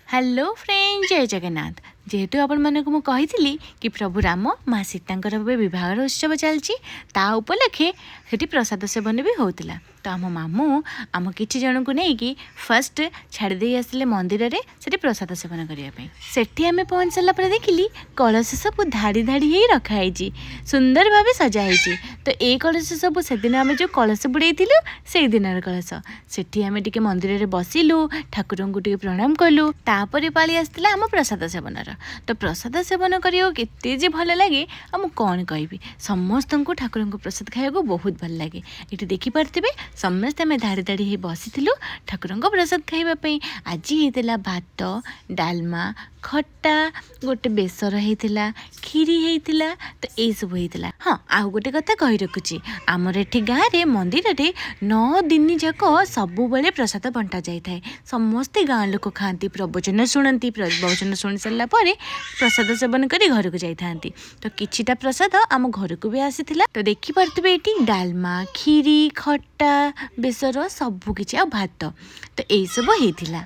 Hello friend, ଜୟ ଜଗନ୍ନାଥ। ଯେହେତୁ ଆପଣମାନଙ୍କୁ ମୁଁ କହିଥିଲି କି ପ୍ରଭୁ ରାମ ମା ସୀତାଙ୍କର ଏବେ ବିବାହର ଉତ୍ସବ ଚାଲିଛି, ତା ଉପଲକ୍ଷେ ସେଠି ପ୍ରସାଦ ସେବନ ବି ହେଉଥିଲା। ତ ଆମ ମାମୁଁ ଆମ କିଛି ଜଣଙ୍କୁ ନେଇକି ଫାଷ୍ଟ ଛାଡ଼ି ଦେଇ ଆସିଲେ ମନ୍ଦିରରେ, ସେଠି ପ୍ରସାଦ ସେବନ କରିବା ପାଇଁ। ସେଠି ଆମେ ପହଞ୍ଚି ସାରିଲା ପରେ ଦେଖିଲି କଳସ ସବୁ ଧାଡ଼ି ଧାଡ଼ି ହେଇ ରଖା ହେଇଛି, ସୁନ୍ଦର ଭାବେ ସଜା ହେଇଛି। ତ ଏଇ କଳସ ସବୁ ସେଦିନ ଆମେ ଯେଉଁ କଳସ ବୁଡ଼େଇଥିଲୁ, ସେଇ ଦିନର କଳସ। ସେଠି ଆମେ ଟିକେ ମନ୍ଦିରରେ ବସିଲୁ, ଠାକୁରଙ୍କୁ ଟିକେ ପ୍ରଣାମ କଲୁ। ତାପରେ ପାଳି ଆସିଥିଲା ଆମ ପ୍ରସାଦ ସେବନର। ତ ପ୍ରସାଦ ସେବନ କରିବାକୁ କେତେ ଯେ ଭଲ ଲାଗେ, ଆଉ ମୁଁ କ'ଣ କହିବି। ସମସ୍ତଙ୍କୁ ଠାକୁରଙ୍କ ପ୍ରସାଦ ଖାଇବାକୁ ବହୁତ ଭଲ ଲାଗେ। ଏଠି ଦେଖିପାରୁଥିବେ, ସମସ୍ତେ ଆମେ ଧାଡ଼ି ଧାଡ଼ି ହେଇ ବସିଥିଲୁ ଠାକୁରଙ୍କ ପ୍ରସାଦ ଖାଇବା ପାଇଁ। ଆଜି ହେଇଥିଲା ଭାତ, ଡାଲମା, ଖଟା, ଗୋଟେ ବେସର ହେଇଥିଲା, କ୍ଷୀରି ହେଇଥିଲା। ତ ଏଇସବୁ ହେଇଥିଲା। ହଁ, ଆଉ ଗୋଟେ କଥା କହି ରଖୁଛି, ଆମର ଏଠି ଗାଁରେ ମନ୍ଦିରରେ 9 ଦିନ ଯାକ ସବୁବେଳେ ପ୍ରସାଦ ବଣ୍ଟା ଯାଇଥାଏ। ସମସ୍ତେ ଗାଁ ଲୋକ ଖାଆନ୍ତି, ପ୍ରବଚନ ଶୁଣନ୍ତି। ପ୍ରବଚନ ଶୁଣି ସାରିଲା ପରେ ପ୍ରସାଦ ସେବନ କରି ଘରକୁ ଯାଇଥାନ୍ତି। ତ କିଛିଟା ପ୍ରସାଦ ଆମ ଘରକୁ ବି ଆସିଥିଲା। ତ ଦେଖିପାରୁଥିବେ, ଏଇଠି ଡାଲମା, କ୍ଷୀରି, ଖଟା, ବେସର ସବୁ କିଛି ଆଉ ଭାତ, ତ ଏଇସବୁ ହେଇଥିଲା।